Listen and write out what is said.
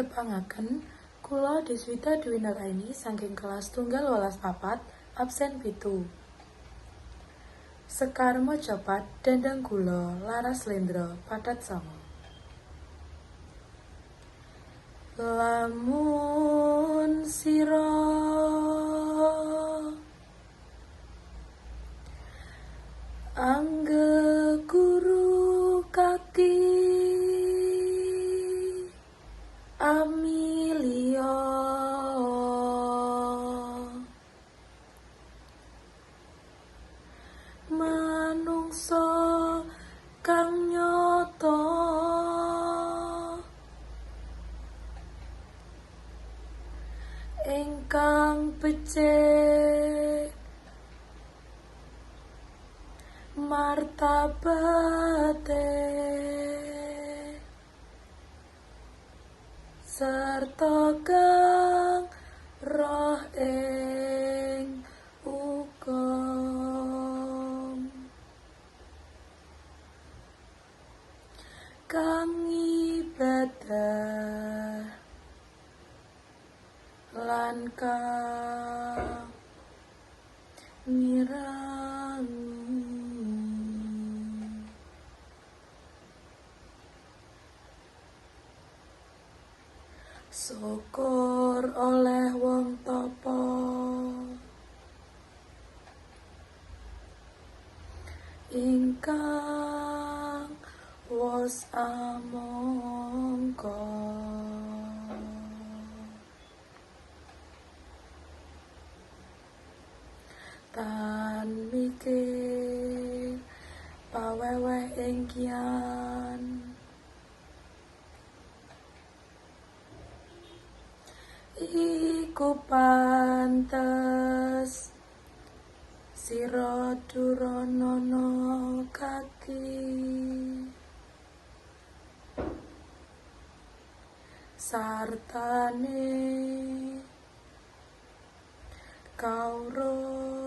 Tepangaken, kula Deswita Dwi Nuraini saking kelas tunggal 18 4 absen 7. Sekar Mocopat, Dandang Gula, Laras Lendra, Pathet Sanga. Lamun sira angge guru kaki Amelia manungsa kang nyata ingkang becik martabate serta kang roh ing hukum kang ibadah lan kang ngirangi syukur oleh wong tapa ingkang wos amangka tan mikir paweweh ing kian iku pantes sira duronono kaki sartane kawruh.